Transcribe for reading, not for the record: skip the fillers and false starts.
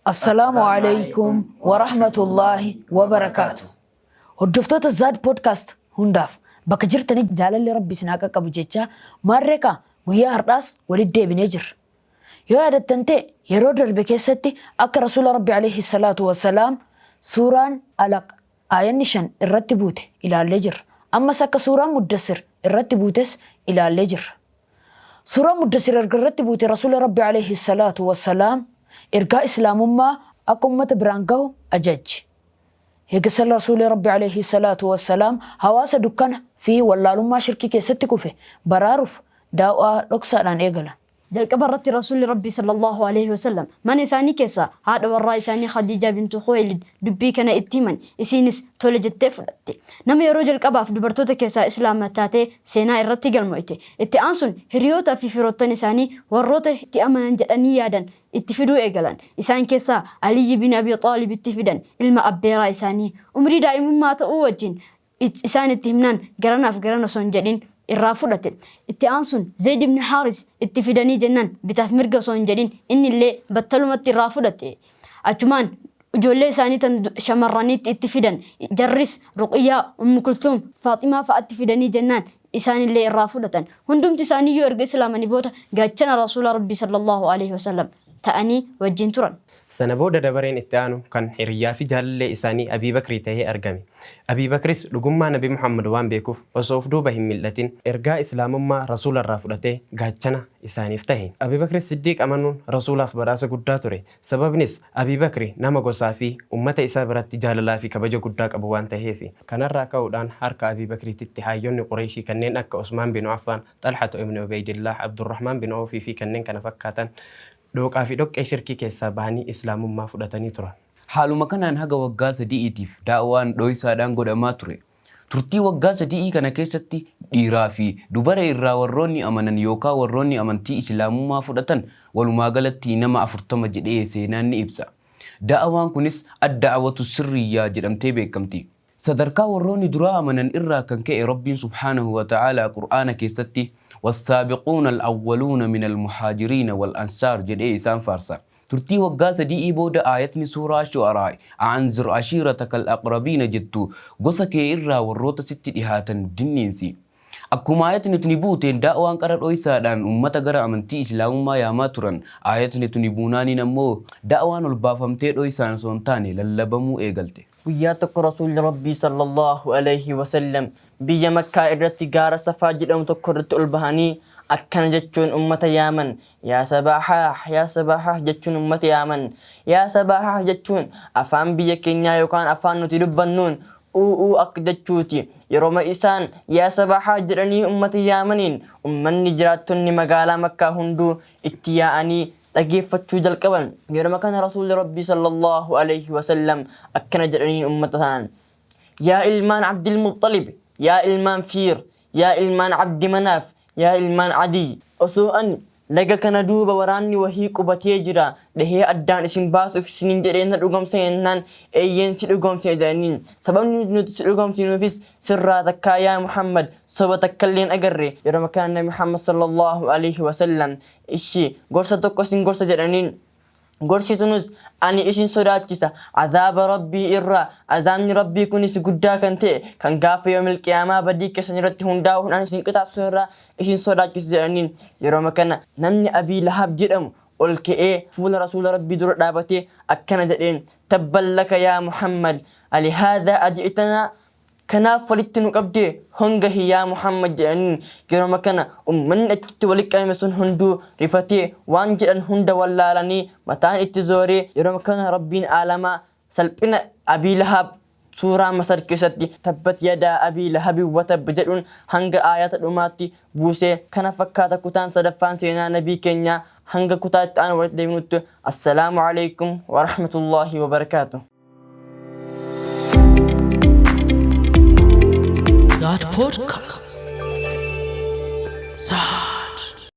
Assalaamu Aleeykum Warahmatullaahi Wabarakaatuh. Hordoftoota Zaad Podcast hundaaf bakka jirtanitti jaalalli Rabbi isin haa qaqqabu jechaa maarree kaa guyyaa hardhaas walitti deebinee jirra. Yoo yaadattan ta'e yeroo darbe keessatti akka Rasuula Rabbi Aleeyhi Salaatu Wassalaam suuraan Alaq aayanni 5 irratti buute ilaallee jirra. Ammas akka suuraan Muddassir irratti buutes ilaallee jirra. Suuraan Muddassir erga irratti buute Rasuula Rabbi Aleeyhi Salaatu Wassalaam ergaa Islaamummaa akka ummata biraan gahu ajajje. Eegasal Rasuuli Rabbi Aleeyhi Salaatu Wassalaam hawaasa dukkana fi wallaalummaa shirkii keessatti kufe baraaruuf da'waa dhoksaadhaan eegalan. Jalqaba irratti Rasuulli Rabbii sallallaahu aleyhi wasallam mana isaanii keessaa haadha warraa isaanii Khadiijaa bintu Khuwaylid dubbii kana itti himan. Isiinis tole jettee fudhatte. Nama yeroo jalqabaaf dubartoota keessaa Islaama taatee seenaa irratti galmoyte. Itti aansuun hiriyootaa fi firoottan isaanii warroota itti amanan jedhanii yaadan itti fiduu eegalan. Isaan keessaa Aliyyi bin Abii Xaalib itti fidan, ilma abbeeraa isaanii. Umrii daa'imummaa ta'uu wajjin isaan itti himnaan garanaaf garana osoo hin jedhin irraa fudhate. Itti aansuun Zayd ibn Haaris itti fidanii jennaan bitaaf mirga osoo hin jedhin innillee battalumatti irraa fudhate. Achumaan ijoollee isaanii tan shamarraniitti itti fidan. Jarris Ruqiyyaa, Ummu Kulthum, Faaximaa fa'atti fidanii jennaan isaanillee irraa fudhatan. Hundumti isaaniiyyuu erga Islaamanii booda gaachana Rasuula Rabbii sallallaahu aleyhi wasallam ta'anii wajjin turan. Sana booda dabareen itti aanu kan hiriyyaa fi jaalallee isaanii Abii Bakrii tahee argame. Abii Bakris dhugummaa Nabi Muhammad waan beekuuf osoo of duuba hin mil'atin ergaa Islaamummaa Rasuularraa fudhatee gaachana isaaniif tahe. Abii Bakri Siddiiq amanuun Rasuulaaf badhaasa guddaa ture. Sababnis Abii Bakri nama gosaa fi ummata isaa biratti jaalalaa fi kabaja guddaa qabu waan taheefi. Kanarraa ka'uudhaan harka Abii Bakriititti haayyonni Qureeyshii kanneen akka Usmaan binu Affaan, Xalhatu ibni Ubeeydillaah, Abdurrahmaan bin Awfii fi kanneen kana fakkaatan dhooqaa fi dhoqqee shirkii keessaa bahanii Islaamummaa fudhatanii turan. Haaluma kanaan haga waggaa sadi'iitiif da'waan dhoysaadhaan godhamaa ture. Turtii waggaa sadi'ii kana keessatti dhiiraa fi dubara irraa warroonni amanan yookaa warroonni amantii Islaamummaa fudhatan walumaa galatti nama 40 jedhee seenaan ni ibsa. Da'waan kunis Ad-da'watu Sirriyyaa jedhamtee beekkamti. Sadarkaa warroonni duraa amanan irraa kan ka'e Rabbiin subhaanahu wa ta'aalaa Qur'aana keessatti Wassaabiquuna al-awwaluuna minal muhaajiriina wal ansaar jedhee isaan faarsa. Turtii waggaa sadi'ii booda aayatni suuraa Shu'araa'i A'anzir ashiiratakal aqrabiina jettu gosa kee irraa warroota sitti dhihaatan dinniinsi. Akkuma aayatni tuni buuteen da'waan qara dhoysaadhaan ummata gara amantii Islaamummaa yaamaa turan. Aayatni tuni buunaaniin ammoo da'waan ol baafamtee dhoysaan osoo hin taane lallabamuu eegalte. Guyyaa tokko Rasuulli Rabbii sallallaahu aleyhi wa sallam biyya Makkaa irratti gaara Safaa jedhamu tokko irratti ol bahanii akkana jechuun ummata yaaman, Yaa sabaahaah, yaa sabaahaah jechuun ummata yaaman. Yaa sabaahaah jechuun afaan biyya keenyaa yookaan afaan nuti dubbannuun uu uu akka jechuuti. Yeroma isaan yaa sabaahaah jedhanii ummata yaamaniin ummanni jiraattonni magaalaa Makkaa hunduu itti yaa'anii dhageeffachuu jalqaban. Yeroma kana Rasuulli Rabbii sallallaahu aleyhi wa sallam akkana jedhaniin ummata sanaan, Yaa ilmaan Abdil Muxxalib, yaa ilmaan Fiir, yaa ilmaan Abdi Manaaf, yaa ilmaan Adiy, osoo ani laga kana duuba waraanni wahii qubatee jira, dhahee addaan isin baasuuf isiniin jedhee na dhugoomsan jennaan, eeyyeen si dhugoomsine jedhaniin. Sababni nuti si dhugoomsinuufis sirraa takkaa yaa Muhammad soba takkallee hin agarre. Yeroma kana Nabi Muhammad sallallaahu aleyhi wa sallam Ishi, gorsa tokko isin gorsa jedhaniin. Gorsi tunus, ani isin sodaachisa, azaaba Rabbii irraa, azaabni Rabbii kunis guddaa kan ta'e, kan gaafa yawmil qiyaamaa badii keessan irratti hundaa'uudhaan isin qixaaxu irraa isin sodaachisa jedhaniin. Yeroma kana namni Abii Lahab jedhamu ol ka'ee fuula Rasuula Rabbii dura dhaabatee akkana jedheen, Tabban laka yaa Muhammad, alihaadhaa aji'tanaa? Kanaaf walitti nu qabdee hongahi yaa Muhammad jedhaniin. Yeroma kana ummanni achitti walitti qabame sun hunduu rifatee waan jedhan hunda wallaalanii mataan itti zooree. Yeroma kana Rabbiin aalamaa salphina Abii Lahab suuraa Masad keessatti Tabbat yadaa Abii Lahabin watabb jedhuun hanga aayata dhumaatti buusee. Kana fakkaata kutaan sadaffaan seenaa Nabii keenyaa. Hanga kutaa itti aanu walitti deebinutti Assalaamu Aleykum Warahmatullaahi Wabarakaatuh. That podcast. Zad.